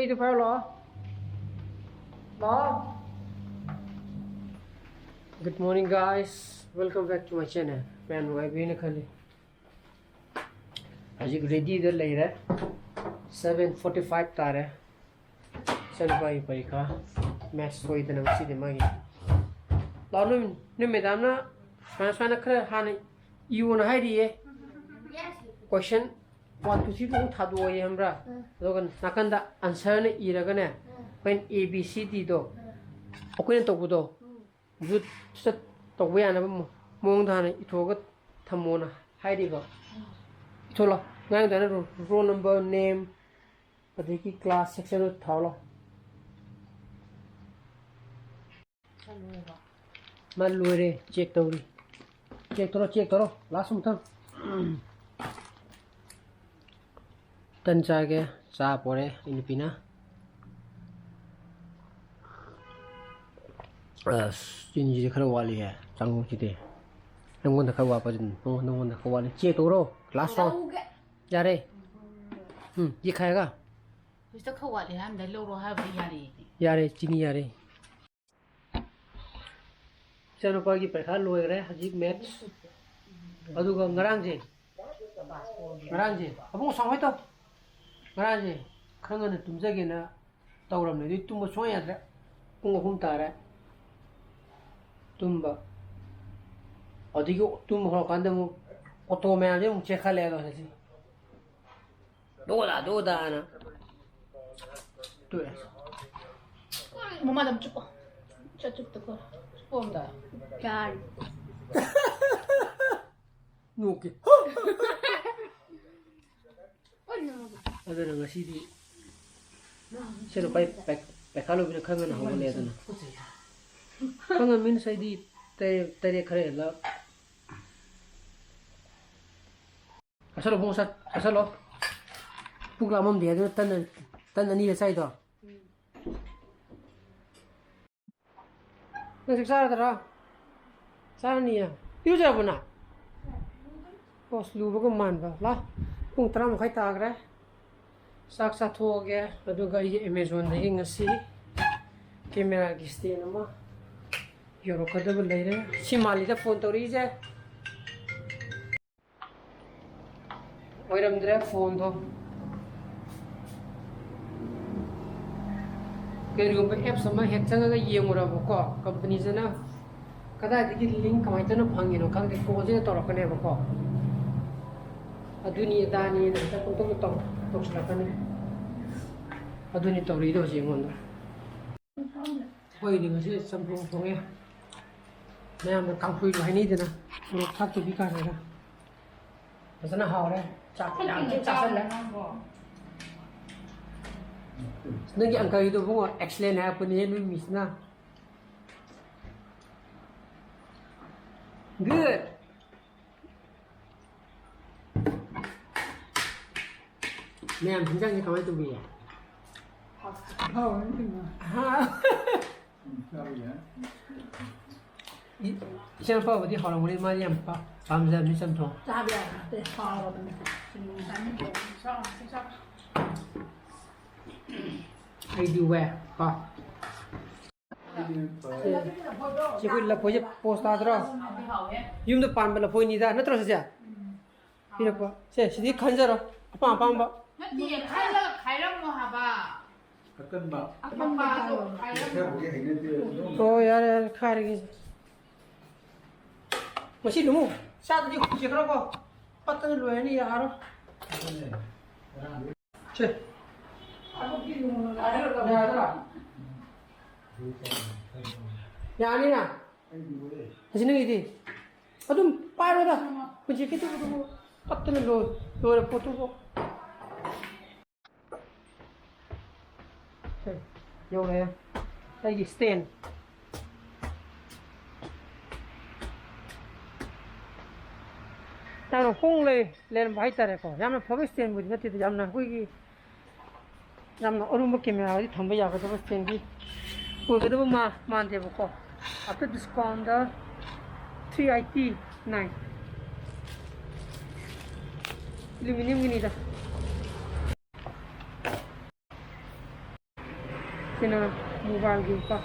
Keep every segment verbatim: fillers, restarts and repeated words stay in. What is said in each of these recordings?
ꯑꯩꯗꯣ ꯄꯥꯏꯔꯣ, ꯂꯥꯛꯑꯣ꯫ ꯂꯥꯛꯑꯣ꯫ Good morning, guys. Welcome back to my channel. ꯃꯌꯥꯝ ꯅꯨꯡꯉꯥꯏꯕꯤꯔꯤꯅ ꯈꯜꯂꯤ꯫ ꯍꯧꯖꯤꯛ ready ꯗ ꯂꯩꯔꯦ꯫ Seven forty five ꯇꯥꯔꯦ꯫ ꯏꯆꯥꯅꯨꯄꯥꯒꯤ ꯄꯔꯤꯈꯥ꯫ Maths ꯁꯣꯏꯗꯅ ꯉꯁꯤꯗꯤ ꯃꯥꯒꯤ꯫ ꯂꯥꯛꯑꯣ, ꯅꯣꯏ, ꯅꯣꯏ madam ꯅ ꯁꯨꯃꯥꯏꯅ, ꯁꯨꯃꯥꯏꯅ ꯈꯔ ꯍꯥꯟꯅ ꯏꯌꯣꯅ ꯍꯥꯏꯔꯤꯌꯦ꯫ Question one, two, three ꯂꯣꯏ ꯊꯥꯗꯣꯛꯑꯣꯌꯦ, ꯈꯪꯕ꯭ꯔꯥ? ꯎꯝ꯫ ꯑꯗꯨꯒ ꯅꯥꯀꯟꯗ answer ꯅ ꯏꯔꯒꯅꯦ, ꯎꯝ꯫ ꯑꯩꯈꯣꯏꯅ A B C D ꯗꯣ, ꯎꯝ꯫ ꯑꯩꯈꯣꯏꯅ ꯇꯧꯕꯗꯣ, ꯎꯝ꯫ ꯑꯗꯨ ꯁꯠ ꯇꯧꯕ ꯌꯥꯅꯕ ꯃꯑꯣꯡꯗ ꯍꯥꯟꯅ ꯏꯊꯣꯛꯑꯒ ꯊꯝꯃꯣꯅ ꯍꯥꯏꯔꯤꯕ꯫ ꯎꯝ꯫ ꯏꯊꯣꯛꯂꯣ꯫ ꯉꯔꯥꯡꯗꯅ roll number, name, ꯑꯗꯒꯤ class section ꯗꯣ ꯊꯥꯎꯂꯣ꯫ ꯃꯥ ꯂꯣꯏꯔꯦ, check ꯇꯧꯔꯤ꯫ Check ꯇꯧꯔꯣ, check ꯇꯧꯔꯣ, last ꯑꯃꯨꯛꯇꯪ꯫ ꯇꯟ ꯆꯥꯒꯦ, ꯆꯥ ꯄꯣꯔꯦ ꯑꯩ ꯅꯨꯄꯤꯅ꯫ ꯑꯁ, ꯆꯤꯅꯤꯁꯤꯗꯤ ꯈꯔ ꯋꯥꯠꯂꯤꯍꯦ, ꯆꯥꯉꯧꯁꯤꯗꯤ꯫ ꯅꯪꯉꯣꯟꯗ ꯈꯔ ꯋꯥꯠꯄ, ꯅꯪꯉꯣꯟꯗ, ꯅꯪꯉꯣꯟꯗ ꯈꯔ ꯋꯥꯠꯂꯤ꯫ Check ꯇꯧꯔꯣ, last round꯫ ꯂꯧꯒꯦ꯫ ꯌꯥꯔꯦ꯫ ꯎꯝ, ꯌꯦꯛꯈꯥꯏꯔꯒ꯫ ꯍꯧꯖꯤꯛꯇ ꯈꯔ ꯋꯥꯠꯂꯤ ꯍꯥꯏꯔꯝꯗꯥꯏ ꯂꯧꯔꯣ ꯍꯥꯏꯕꯗꯤ ꯌꯥꯔꯦ꯫ ꯌꯥꯔꯦ, ꯆꯤꯅꯤ ꯌꯥꯔꯦ꯫ ꯏꯆꯥꯅꯨꯄꯥꯒꯤ ꯄꯔꯤꯈꯥ ꯂꯣꯏꯈ꯭ꯔꯦ ꯍꯧꯖꯤꯛ, maths꯫ ꯑꯗꯨꯒ ꯉꯔꯥꯡꯁꯦ, ꯉꯔꯥꯡꯁꯦ, ꯑꯕꯨꯡ ꯁꯥꯎ ꯍꯣꯏ ꯇꯧ꯫ ꯉꯔꯥꯡꯁꯦ ꯈꯔ ꯉꯟꯅ ꯇꯨꯝꯖꯒꯦꯅ ꯇꯧꯔꯝꯅꯦ, ꯑꯗꯨꯗꯤ ꯇꯨꯝꯕ ꯁꯨꯡꯌꯥ ꯌꯥꯗ꯭ꯔꯦ꯫ ꯄꯨꯡ ꯑꯍꯨꯝ ꯇꯥꯔꯦ ꯇꯨꯝꯕ꯫ ꯑꯗꯨꯗꯒꯤ ꯇꯨꯝꯕ ꯍꯧꯔꯀꯥꯟꯗ ꯑꯃꯨꯛ auto ꯃꯌꯥꯝꯁꯦ ꯑꯃꯨꯛ ꯆꯦꯟꯈꯠꯂꯛꯑꯦ ꯑꯗꯣ ꯍꯧꯖꯤꯛꯁꯦ꯫ ꯗꯣꯗꯥ, ꯗꯣꯗꯥꯅ꯫ ꯇꯣꯛꯑꯦ꯫ ꯃꯃꯥꯗ ꯑꯃ ꯆꯨꯞꯄꯣ꯫ ꯆꯠ ꯆꯨꯞꯇꯀꯣ꯫ ꯆꯨꯞꯄꯣ ꯑꯝꯇ꯫ ꯌꯥꯔꯦ꯫ ꯅꯣꯛꯀꯦ꯫ ꯑꯣ, ꯅꯣꯛꯀꯦ꯫ ꯑꯗꯨꯅ ꯉꯁꯤꯗꯤ ꯁꯦ ꯂꯨꯄꯥ ꯄꯩ-, ꯄꯩꯈꯥ ꯂꯣꯏꯕꯅ ꯈꯔ ꯉꯟꯅ ꯍꯧꯒꯠꯂꯦ ꯑꯗꯨꯅ꯫ ꯈꯔ ꯉꯟ means ꯑꯩꯗꯤ ꯇꯔꯦꯠ, ꯇꯔꯦꯠ ꯈꯔ ꯍꯦꯜꯂ꯫ ꯆꯥꯁꯜꯂꯣ, ꯏꯕꯨꯡꯉꯣ, ꯆꯥ-, ꯆꯥꯁꯜꯂꯣ꯫ ꯄꯨꯛ ꯂꯥꯝꯃꯝꯗꯦ ꯑꯗꯨꯅ ꯇꯟ, ꯇꯟ ꯑꯅꯤꯔ ꯆꯥꯏꯗꯣ꯫ ꯅꯪ ꯆꯥꯛ ꯆꯥꯔꯗꯔꯣ? ꯆꯥꯔꯅꯤꯌꯦ꯫ ꯏꯔꯨꯖꯔꯕꯣ ꯅꯪ? ꯑꯣ, ꯑꯁ, ꯂꯨꯕꯒ ꯃꯥꯟꯕ꯫ ꯂꯥ, ꯄꯨꯡ ꯇꯔꯥ ꯃꯈꯥꯏ ꯇꯥꯈ꯭ꯔꯦ꯫ ꯆꯥꯛ ꯆꯥꯊꯣꯛꯑꯒꯦ, ꯑꯗꯨꯒ ꯑꯩꯒꯤ ꯑꯦꯃꯦꯖꯣꯟꯗꯒꯤ ꯉꯁꯤ ꯀꯦꯃꯦꯔꯥꯒꯤ ꯁ꯭ꯇꯦꯟ ꯑꯃ ꯌꯧꯔꯛꯀꯗꯕ ꯂꯩꯔꯦ꯫ ꯁꯤ ꯃꯥꯜꯂꯤꯗ ꯐꯣꯟ ꯇꯧꯔꯛꯏꯁꯦ꯫ ꯑꯣꯏꯔꯝꯗ꯭ꯔꯦ ꯐꯣꯟꯗꯣ꯫ ꯀꯔꯤꯒꯨꯝꯕ ꯑꯦꯞꯁ ꯑꯃ ꯍꯦꯛ ꯆꯪꯉꯒ ꯌꯦꯡꯉꯨꯔꯕꯀꯣ, ꯀꯝꯄꯅꯤꯁꯤꯅ ꯀꯗꯥꯏꯗꯒꯤ ꯂꯤꯡ ꯀꯃꯥꯏꯅ ꯇꯧꯅ ꯐꯪꯉꯤꯅꯣ ꯈꯪꯗꯦ, ꯀꯣꯜꯁꯤꯗ ꯇꯧꯔꯛꯀꯅꯦꯕꯀꯣ꯫ ꯑꯗꯨꯅꯤ ꯑꯗꯥꯅꯤꯅ ꯍꯦꯛꯇ ꯄꯪꯇꯧꯗ ꯇꯧ-, ꯇꯧꯁꯤꯜꯂꯛꯀꯅꯤ꯫ ꯑꯗꯨꯅꯤ ꯇꯧꯔꯤꯗꯣ ꯍꯧꯖꯤꯛ ꯑꯩꯉꯣꯟꯗ꯫ ꯑꯩꯈꯣꯏꯗꯤ ꯉꯁꯤ ꯆꯝꯊꯣꯡ ꯊꯣꯡꯉꯦ꯫ ꯃꯌꯥꯝꯅ ꯀꯥꯡꯁꯣꯏꯁꯨ ꯍꯥꯏꯅꯩꯗꯅ, ꯃꯣꯔꯣꯛ ꯊꯥꯛꯇꯕꯤ ꯀꯥꯟꯗꯒ꯫ ꯐꯖꯅ ꯍꯥꯎꯔꯦ꯫ ꯆꯥꯛ ꯌꯥꯝ ꯊꯤꯅ ꯆꯥꯁꯜꯂꯦ꯫ ꯅꯪꯒꯤ ꯑꯪꯀꯜꯒꯤꯗꯣ ꯏꯕꯨꯡꯉꯣ, excellent ꯍꯥꯏꯔꯛꯄꯅꯦ ꯅꯣꯏ ꯃꯤꯁꯅ꯫ Good꯫ ꯃꯌꯥꯝ ꯍꯤꯟꯖꯥꯡꯁꯦ ꯀꯃꯥꯏꯅ ꯇꯧꯕꯤꯒꯦ? ꯍꯥꯎꯋꯦ, ꯀꯩꯅꯣ꯫ ꯍꯥ? ꯎꯝ, ꯆꯥꯕ ꯌꯥꯏ꯫ ꯏ-, ꯏꯆꯥꯅꯨꯄꯥꯕꯨꯗꯤ ꯍꯥꯎꯔꯝꯒꯅꯤ, ꯃꯥꯗꯤ ꯌꯥꯝ ꯄꯥ-, ꯄꯥꯝꯖꯕꯅꯤ ꯆꯝꯊꯣꯡ꯫ ꯆꯥꯕ ꯌꯥꯕ ꯅꯠꯇꯦ, ꯍꯥꯎꯔꯕꯅꯦ꯫ ꯁꯤꯡꯖꯨ ꯆꯥꯅꯤꯡꯗ꯭ꯔꯣ? ꯑꯩꯗꯤ ꯋꯦ, ꯀꯣ꯫ ꯁꯤ ꯑꯩꯈꯣꯏ ꯂꯐꯣꯏꯁꯦ ꯄꯣꯁ ꯇꯥꯗ꯭ꯔꯣ? ꯌꯨꯝꯗ ꯄꯥꯟꯕ ꯂꯐꯣꯏꯅꯤꯗ, ꯅꯠꯇ꯭ꯔꯣ ꯁꯤꯁꯦ? ꯄꯤꯔꯛꯄ꯫ ꯁꯦ, ꯁꯤꯗꯤ ꯈꯟꯖꯔꯣ꯫ ꯑꯄꯥꯝ ꯑꯄꯥꯝꯕ꯫ ꯅꯠꯇꯤꯌꯦ, ꯈꯜꯂꯒ ꯈꯥꯏꯔꯝꯃꯣ ꯍꯥꯏꯕ꯫ ꯑꯀꯟꯕ꯫ ꯑꯀꯟꯕꯗꯣ ꯈꯥꯏꯔꯝꯃꯣ꯫ ꯈꯔꯕꯨꯗꯤ ꯍꯩꯅꯗꯦ ꯑꯗꯨꯝ꯫ ꯑꯣ, ꯌꯥꯔꯦ, ꯌꯥꯔꯦ, ꯈꯥꯏꯔꯒꯦ꯫ ꯃꯁꯤ ꯂꯨꯃꯨ, ꯆꯥꯗꯗꯤ ꯍꯨꯏꯁꯦ ꯈꯔ ꯀꯣ꯫ ꯄꯠꯇꯅ ꯂꯣꯏꯔꯅꯤ, ꯌꯥꯔꯣꯏ꯫ ꯑꯗꯨꯅꯦ꯫ ꯁꯦ꯫ ꯌꯥꯔꯗ꯭ꯔꯥ? ꯌꯥꯅꯤꯅ? ꯑꯁꯤ ꯅꯪꯒꯤꯗꯤ? ꯑꯗꯨꯝ ꯄꯥꯏꯔꯣꯗ꯫ ꯍꯧꯖꯤꯛꯀꯤꯗꯨꯕꯨ ꯄꯠꯇꯅ ꯂꯣꯏ-, ꯂꯣꯏꯔꯦ ꯄꯣꯠꯇꯨꯕꯨ꯫ ꯁꯦ, ꯌꯧꯔꯦ ꯑꯩꯒꯤ stand꯫ ꯌꯥꯝꯅ ꯍꯣꯡꯅ ꯂꯩ-, ꯂꯩꯔꯝꯕ ꯍꯥꯏꯇꯥꯔꯦꯀꯣ꯫ ꯌꯥꯝꯅ ꯐꯕ standꯕꯨꯗꯤ ꯅꯠꯇꯦꯗ, ꯌꯥꯝꯅ ꯑꯩꯈꯣꯏꯒꯤ ꯌꯥꯝꯅ ꯑꯔꯨꯝꯕ cameraꯗꯤ ꯊꯝꯕ ꯌꯥꯒꯗꯕ standꯗꯤ ꯑꯣꯏꯒꯗꯕ ꯃꯥ-, ꯃꯥꯟꯗꯦꯕꯀꯣ꯫ After discountꯗ three eighty nine꯫ Aluminiumꯒꯤꯅꯤꯗ꯫ ꯀꯩꯅꯣ, ꯃꯣꯕꯥꯏꯜꯒꯤ ꯀꯣ꯫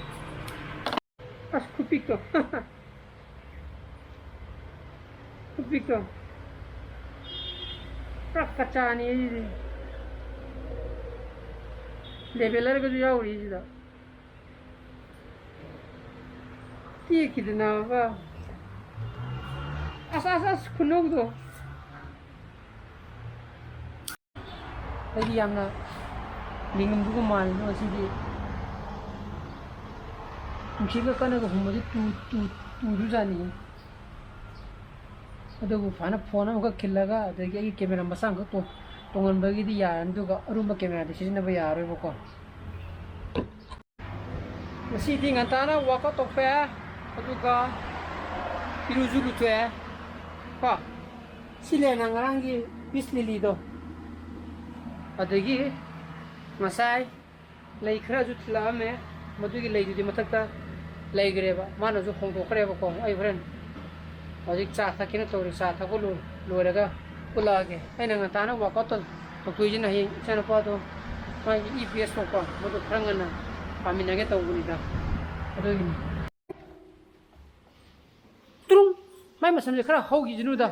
ꯑꯁ, ꯈꯨꯄꯤꯛꯇꯣ꯫ ꯈꯨꯄꯤꯛꯇꯣ꯫ ꯄꯨꯔꯥ ꯀꯆꯥꯅꯤ ꯑꯩꯁꯤꯗꯤ꯫ ꯂꯦꯕꯦꯂꯔꯒꯁꯨ ꯌꯥꯎꯔꯤ ꯁꯤꯗ꯫ ꯇꯦꯛꯈꯤꯗꯅꯕ꯫ ꯑꯁ, ꯑꯁ, ꯑꯁ, ꯈꯨꯅꯧꯗꯣ꯫ ꯑꯩꯗꯤ ꯌꯥꯝꯅ ꯂꯤꯡꯉꯝꯗꯧꯒ ꯃꯥꯜꯂꯤ ꯉꯁꯤꯗꯤ꯫ ꯅꯨꯡꯁꯤꯠꯀ ꯀꯟꯅꯒ ꯍꯨꯝꯕꯁꯦ ꯇꯨ, ꯇꯨ, ꯇꯨꯗꯣꯏꯖꯥꯠꯅꯤ꯫ ꯑꯗꯨꯕꯨ ꯐꯅ ꯐꯣꯟ ꯑꯃꯈꯛ ꯈꯤꯜꯂꯒ, ꯑꯗꯒꯤ ꯑꯩꯒꯤ ꯀꯦꯃꯦꯔꯥ ꯃꯆꯥ ꯑꯃꯈꯛ ꯇꯣ-, ꯇꯣꯡꯍꯟꯕꯒꯤꯗꯤ ꯌꯥꯔꯅꯤ, ꯑꯗꯨꯒ ꯑꯔꯨꯝꯕ ꯀꯦꯃꯦꯔꯥꯗꯤ ꯁꯤꯖꯤꯟꯅꯕ ꯌꯥꯔꯔꯣꯏꯕꯀꯣ꯫ ꯉꯁꯤꯗꯤ ꯉꯟꯇꯥꯅ ꯋꯥꯛ ꯑꯥꯎꯠ ꯇꯧꯊꯣꯛꯑꯦ, ꯑꯗꯨꯒ ꯏꯔꯨꯁꯨ ꯂꯨꯊꯣꯛꯑꯦ ꯀꯣ꯫ ꯁꯤ ꯂꯦꯅ ꯉꯔꯥꯡꯒꯤ ꯄꯤꯁ ꯂꯤꯂꯤꯗꯣ, ꯑꯗꯒꯤ ꯉꯁꯥꯏ ꯂꯩ ꯈꯔꯁꯨ ꯊꯤꯜꯂꯛꯑꯝꯃꯦ, ꯃꯗꯨꯒꯤ ꯂꯩꯗꯨꯗꯤ ꯃꯊꯛꯇ ꯂꯩꯈ꯭ꯔꯦꯕ, ꯃꯥꯅꯁꯨ ꯍꯣꯡꯗꯣꯛꯈ꯭ꯔꯦꯕꯀꯣ꯫ ꯑꯩ ꯍꯣꯔꯦꯟ ꯍꯧꯖꯤꯛ ꯆꯥ ꯊꯛꯀꯦꯅ ꯇꯧꯔꯤ, ꯆꯥ ꯊꯛꯄ ꯂꯣꯏ-, ꯂꯣꯏꯔꯒ ꯎꯠꯂꯛꯑꯒꯦ꯫ ꯑꯩꯅ ꯉꯟꯇꯥꯅ ꯋꯥꯛ ꯑꯥꯎꯠ ꯇꯧ-, ꯇꯧꯊꯣꯛꯏꯁꯤꯅ ꯍꯌꯦꯡ ꯏꯆꯥꯅꯨꯄꯥꯗꯣ ꯃꯥꯒꯤ ꯏ ꯄꯤ ꯑꯦꯁ ꯊꯣꯛꯄ, ꯃꯗꯨ ꯈꯔ ꯉꯟꯅ ꯄꯥꯃꯤꯟꯅꯒꯦ ꯇꯧꯕꯅꯤꯗ, ꯑꯗꯨꯒꯤꯅꯤ꯫ ꯇ꯭ꯔꯨꯡ! ꯃꯥꯏ ꯃꯁꯝꯁꯦ ꯈꯔ ꯍꯧꯈꯤꯁꯅꯨꯗ꯫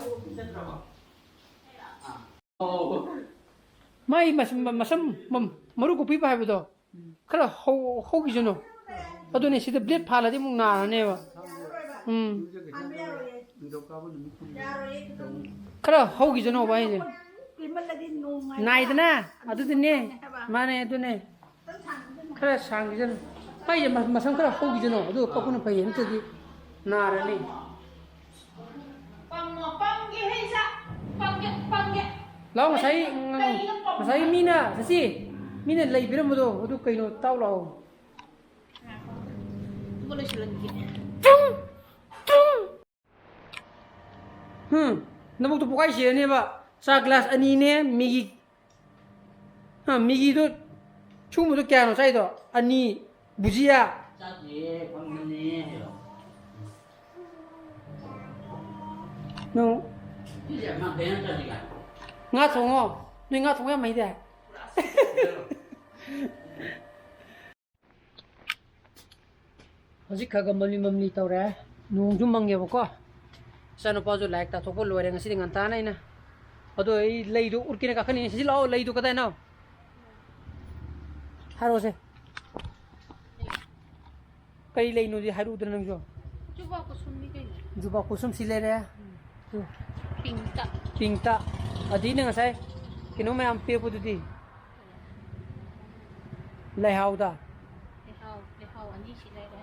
ꯃꯥꯏ ꯃꯁꯝ, ꯃꯁꯝ, ꯃꯝ-, ꯃꯔꯨ ꯀꯣꯛꯄꯤꯕ ꯍꯥꯏꯕꯗꯣ ꯈꯔ ꯍꯧ-, ꯍꯧꯈꯤꯁꯅꯨ꯫ ꯑꯗꯨꯅꯦ, ꯁꯤꯗ ꯕ꯭ꯂꯦꯗ ꯐꯥꯜꯂꯗꯤ ꯑꯃꯨꯛ ꯅꯥꯔꯅꯦꯕ꯫ ꯎꯝ꯫ ꯈꯔ ꯍꯧꯈꯤꯁꯅꯨꯕ ꯍꯥꯏꯁꯦ꯫ ꯅꯥꯏꯗꯅ? ꯑꯗꯨꯗꯤꯅꯦ꯫ ꯃꯥꯅꯦ, ꯑꯗꯨꯅꯦ꯫ ꯈꯔ ꯁꯥꯡꯈꯤꯁꯅꯨ꯫ ꯃꯥꯏꯁꯦ ꯃ-, ꯃꯁꯝ ꯈꯔ ꯍꯧꯈꯤꯁꯅꯨ꯫ ꯑꯗꯨꯒ ꯀꯛꯄꯅ ꯐꯩꯌꯦ, ꯅꯠꯇ꯭ꯔꯗꯤ ꯅꯥꯔꯅꯤ꯫ ꯄꯪꯉꯣ, ꯄꯪꯒꯦ ꯍꯩꯁꯥ꯫ ꯄꯪꯒꯦ, ꯄꯪꯒꯦ꯫ ꯂꯥꯎ, ꯉꯁꯥꯏ, ꯀꯩꯅꯣ ꯄꯪꯉꯣ? ꯉꯁꯥꯏ ꯃꯤꯅ, ꯉꯁꯤ ꯃꯤꯅ ꯂꯩꯕꯤꯔꯝꯕꯗꯣ, ꯑꯗꯨ ꯀꯩꯅꯣ, ꯇꯥꯎ ꯂꯥꯎ꯫ ꯉꯥꯏꯈꯣ꯫ ꯑꯗꯨꯒ ꯂꯣꯏꯁꯤꯜꯍꯟꯒꯦ꯫ ꯍꯝ, ꯅꯕꯨꯛꯇꯣ ꯄꯣꯛꯈꯥꯏ ꯁꯤꯔꯅꯦꯕ꯫ ꯆꯥ ꯒ꯭ꯂꯥꯁ ꯑꯅꯤꯅꯦ, ꯃꯤꯒꯤ, ꯍꯥ, ꯃꯤꯒꯤꯗꯣ, ꯁꯨꯝꯕꯗꯣ ꯀꯌꯥꯅꯣ ꯆꯥꯏꯗꯣ? ꯑꯅꯤ, ꯕꯨꯖꯤꯌꯥ꯫ ꯆꯥꯗꯦ, ꯐꯝꯕꯅꯦ꯫ ꯅꯪ ꯁꯤꯁꯦ ꯃꯥ ꯀꯩꯅꯣ ꯆꯥꯁꯤꯒ? ꯉꯥ ꯊꯣꯡꯉꯣ꯫ ꯅꯣꯏ ꯉꯥ ꯊꯣꯡꯕ ꯌꯥꯝ ꯍꯩꯗꯥꯏ? ꯍꯧꯖꯤꯛ ꯈꯔ ꯈꯔ ꯃꯝꯂꯤ ꯃꯝꯂꯤ ꯇꯧꯔꯦ꯫ ꯅꯣꯡꯁꯨ ꯃꯪꯉꯦꯕꯀꯣ꯫ ꯏꯆꯥꯅꯨꯄꯥꯁꯨ ꯂꯥꯏꯔꯤꯛ ꯇꯥꯛꯊꯣꯛꯄ ꯂꯣꯏꯔꯦ ꯉꯁꯤꯗꯤ ꯉꯟꯇꯥꯅ ꯑꯩꯅ꯫ ꯑꯗꯣ ꯑꯩ ꯂꯩꯗꯣ ꯎꯠꯀꯦꯅ ꯀꯥꯈꯠꯅꯤꯡꯉꯤ꯫ ꯁꯤ ꯂꯥꯛꯑꯣ, ꯂꯩꯗꯣ ꯀꯗꯥꯏꯅꯣ? ꯍꯥꯏꯔꯛꯑꯣꯁꯦ꯫ ꯀꯔꯤ ꯂꯩꯅꯣꯗꯤ ꯍꯥꯏꯔꯛꯎꯗꯅ ꯅꯪꯁꯨ꯫ ꯖꯨꯕꯥ ꯀꯨꯁꯨꯝꯅꯤ ꯀꯩꯅꯣ꯫ ꯖꯨꯕꯥ ꯀꯨꯁꯨꯝ ꯁꯤ ꯂꯩꯔꯦ꯫ ꯄꯤꯡꯛꯇ꯫ ꯄꯤꯡꯛꯇ꯫ ꯑꯗꯩꯅ ꯉꯁꯥꯏ ꯀꯩꯅꯣ ꯃꯌꯥꯝ ꯄꯤꯔꯛꯄꯗꯨꯗꯤ꯫ ꯂꯩꯍꯥꯎꯗ꯫ ꯂꯩꯍꯥꯎ, ꯂꯩꯍꯥꯎ ꯑꯅꯤ ꯁꯤ ꯂꯩꯔꯦ꯫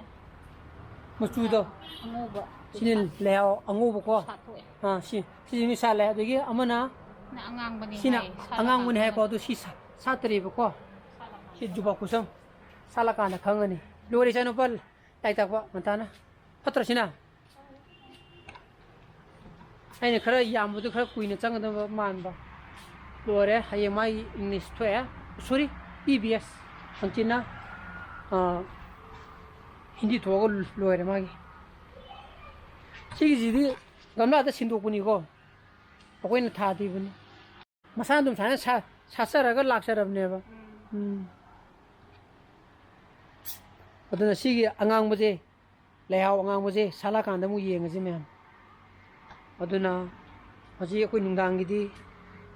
ꯃꯆꯨꯗꯣ꯫ ꯑꯉꯧꯕ꯫ ꯁꯤꯅ ꯂꯩꯍꯥꯎ ꯑꯉꯧꯕꯀꯣ꯫ ꯁꯥꯠꯊꯣꯛꯑꯦ꯫ ꯑꯥ, ꯁꯤ, ꯁꯤꯁꯤ ꯃꯤ ꯁꯥꯠꯂꯦ꯫ ꯑꯗꯒꯤ ꯑꯃꯅ ꯅ ꯑꯉꯥꯡꯕꯅꯤ ꯁꯤꯅ ꯍꯥꯏ, ꯁꯥꯠꯂꯀꯥꯟꯗ ꯑꯉꯥꯡꯕꯅꯤ ꯍꯥꯏꯀꯣ, ꯑꯗꯨ ꯁꯤ ꯁꯥ-, ꯁꯥꯠꯇ꯭ꯔꯤꯕꯀꯣ꯫ ꯁꯥꯠꯂꯀꯥꯟꯗ꯫ ꯁꯤ ꯖꯨꯕꯥ ꯀꯨꯁꯨꯝ ꯁꯥꯠꯂꯀꯥꯟꯗ ꯈꯪꯒꯅꯤ꯫ ꯂꯣꯏꯔꯦ ꯏꯆꯥꯅꯨꯄꯥ ꯂꯥꯏꯔꯤꯛ ꯇꯥꯛꯄ ꯉꯟꯇꯥꯅ꯫ ꯐꯠꯇ꯭ꯔꯣ ꯁꯤꯅ? ꯑꯩꯅ ꯈꯔ ꯌꯥꯝꯕꯗꯣ ꯈꯔ ꯀꯨꯏꯅ ꯆꯪꯒꯗꯕ ꯃꯥꯟꯕ꯫ ꯂꯣꯏꯔꯦ, ꯍꯌꯦꯡ ꯃꯥꯒꯤ ꯏꯪꯂꯤꯁ ꯊꯣꯛꯑꯦ, ꯁꯣꯔꯤ, ꯏ ꯕꯤ ꯑꯦꯁ꯫ ꯍꯪꯆꯤꯠꯅ, ꯑꯥ, ꯍꯤꯟꯗꯤ ꯊꯣꯛꯑꯒ ꯂꯣꯏꯔꯦ ꯃꯥꯒꯤ꯫ ꯁꯤꯒꯤꯁꯤꯗꯤ ꯒꯝꯂꯥꯗ ꯁꯤꯟꯗꯣꯛꯄꯅꯤꯀꯣ, ꯑꯩꯈꯣꯏꯅ ꯊꯥꯗ꯭ꯔꯤꯕꯅꯤ꯫ ꯃꯁꯥꯅ ꯑꯗꯨꯝ ꯁꯨꯃꯥꯏꯅ ꯁꯥ-, ꯁꯥꯠꯆꯔꯒ ꯂꯥꯛꯆꯔꯕꯅꯦꯕ꯫ ꯎꯝ꯫ ꯑꯗꯨꯅ ꯁꯤꯒꯤ ꯑꯉꯥꯡꯕꯁꯦ, ꯂꯩꯍꯥꯎ ꯑꯉꯥꯡꯕꯁꯦ ꯁꯥꯠꯂꯀꯥꯟꯗ ꯑꯃꯨꯛ ꯌꯦꯡꯉꯁꯤ ꯃꯌꯥꯝ꯫ ꯑꯗꯨꯅ ꯍꯧꯖꯤꯛ ꯑꯩꯈꯣꯏ ꯅꯨꯡꯗꯥꯡꯒꯤꯗꯤ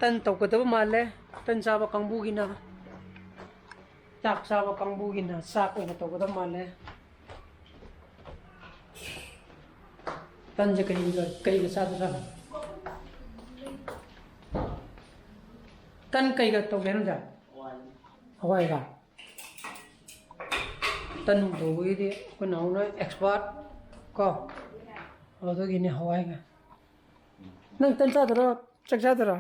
ꯇꯟ ꯇꯧꯒꯗꯕ ꯃꯥꯜꯂꯦ꯫ ꯇꯟ ꯆꯥꯕ ꯀꯥꯡꯕꯨꯒꯤꯅ, ꯆꯥꯛ ꯆꯥꯕ ꯀꯥꯡꯕꯨꯒꯤꯅ ꯆꯥꯛ ꯑꯣꯏꯅ ꯇꯧꯒꯗꯕ ꯃꯥꯜꯂꯦ꯫ ꯇꯟꯁꯦ ꯀꯩꯒ, ꯀꯩꯒ ꯆꯥꯗꯣꯏꯖꯥꯠꯅꯣ? ꯇꯟ ꯀꯩꯒ ꯇꯧꯒꯦ ꯍꯥꯏꯅꯣ, ꯑꯣꯖꯥ? ꯍꯋꯥꯏꯒ? ꯇꯟ ꯍꯧꯕꯒꯤꯗꯤ ꯑꯩꯈꯣꯏ ꯅꯥꯎꯅ expert ꯀꯣ, ꯑꯗꯨꯒꯤꯅꯦ ꯍꯋꯥꯏꯒ꯫ ꯅꯪ ꯇꯟ ꯆꯥꯗꯣꯏꯔꯣ, ꯆꯥꯛ ꯆꯥꯗꯣꯏꯔꯣ?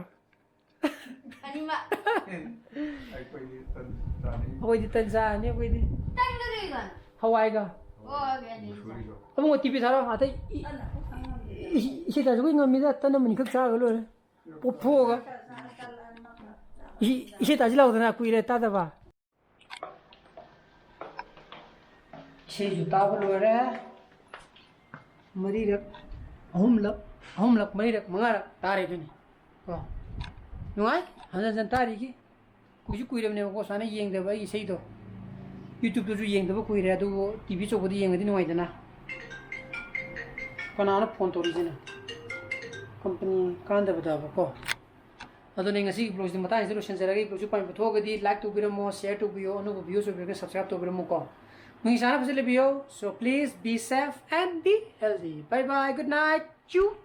ꯑꯅꯤꯃꯛ꯫ ꯑꯩꯈꯣꯏꯗꯤ ꯇꯟ ꯆꯥꯅꯤ꯫ ꯑꯩꯈꯣꯏꯗꯤ ꯇꯟ ꯆꯥꯔꯅꯤ, ꯑꯩꯈꯣꯏꯗꯤ꯫ ꯇꯟꯒ ꯀꯩꯒ? ꯍꯋꯥꯏꯒ꯫ ꯑꯣ, ꯑꯗꯨꯗꯤ ꯑꯅꯤ ꯆꯥ-꯫ ꯃꯨꯁꯨꯔꯤꯗꯣ꯫ ꯑꯕꯨꯡꯉꯣ, ꯇꯤ ꯚꯤ ꯊꯥꯔꯣ, ꯑꯇꯩ ꯏ-, ꯏ-, ꯏ-, ꯏꯆꯦ ꯇꯥꯁꯨ ꯑꯩꯈꯣꯏ ꯉꯝꯃꯤꯗ, ꯇꯟ ꯑꯃꯅꯤꯈꯛ ꯆꯥꯔꯒ ꯂꯣꯏꯔꯦ꯫ ꯄꯣꯛꯊꯣꯛꯑꯒ꯫ ꯏ-, ꯏꯆꯦ ꯇꯥꯁꯤ ꯂꯥꯎꯗꯅ ꯀꯨꯏꯔꯦ ꯇꯥꯗꯕ꯫ ꯏꯁꯩꯁꯨ ꯇꯥꯕ ꯂꯣꯏꯔꯦ꯫ ꯃꯔꯤꯔꯛ, ꯑꯍꯨꯝꯂꯛ, ꯑꯍꯨꯝꯂꯛ, ꯃꯔꯤꯔꯛ, ꯃꯉꯥꯔꯛ ꯇꯥꯔꯦ ꯑꯗꯨꯅꯤ꯫ ꯀꯣ꯫ ꯅꯨꯡꯉꯥꯏ? ꯍꯟꯖꯟ ꯍꯟꯖꯟ ꯇꯥꯔꯤꯒꯤ꯫ ꯀꯨꯏꯁꯨ ꯀꯨꯏꯔꯕꯅꯦꯕꯀꯣ ꯁꯨꯃꯥꯏꯅ ꯌꯦꯡꯗꯕ ꯑꯩ ꯏꯁꯩꯗꯣ꯫ YouTube-ꯇꯁꯨ ꯌꯦꯡꯗꯕ ꯀꯨꯏꯔꯦ, ꯑꯗꯨꯕꯨ T V ꯑꯆꯧꯕꯗ ꯌꯦꯡꯉꯗꯤ ꯅꯨꯡꯉꯥꯏꯗꯅ꯫ ꯀꯅꯥꯅꯣ phone ꯇꯧꯔꯤꯁꯤꯅ? Company ꯀꯥꯟꯗꯕꯗꯕꯀꯣ꯫ ꯑꯗꯨꯅ ꯉꯁꯤꯒꯤ vlog-ꯁꯤꯗꯤ ꯃꯇꯥꯡꯁꯤꯗ ꯂꯣꯏꯁꯤꯟꯖꯔꯒꯦ꯫ Vlog-ꯁꯤ ꯄꯥꯝꯕ ꯊꯣꯛꯑꯒꯗꯤ like ꯇꯧꯕꯤꯔꯝꯃꯣ, share ꯇꯧꯕꯤꯌꯣ, ꯑꯅꯧꯕ views ꯑꯣꯏꯕꯤꯔꯒꯅ subscribe ꯇꯧꯕꯤꯔꯝꯃꯨꯀꯣ꯫ ꯅꯨꯡꯁꯤ ꯆꯥꯟꯅꯕꯁꯦ ꯂꯩꯕꯤꯌꯣ꯫ So please be safe and be healthy. Bye bye, good night. Choo.